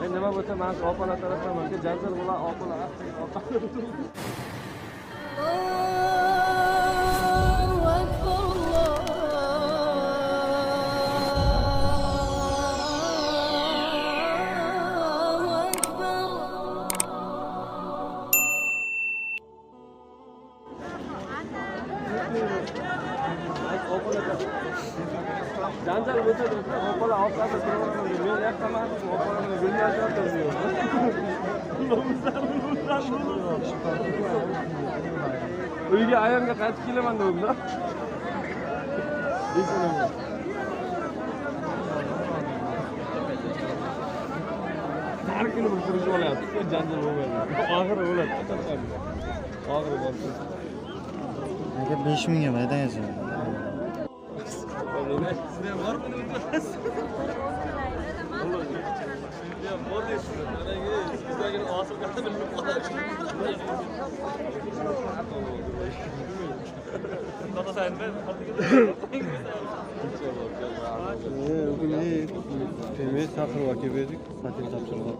Nima bo'lsa, men opalar tarafdan janjal bo'lar, opalar opalar. Janjal bo'lsa, opalar opalar men yoqaman, opalar uyga ayamga qaytib kelaman dedim-da. Har kuni bir turishib olyapti, janjal bo'lmaydi. Oxiri o'ladi. Oxiri bo'ladi. Aka 5000 ga maydan yozadi. Sizda bormi o'tasiz? Temel sakır vakı verdik. Zaten tapşırdık.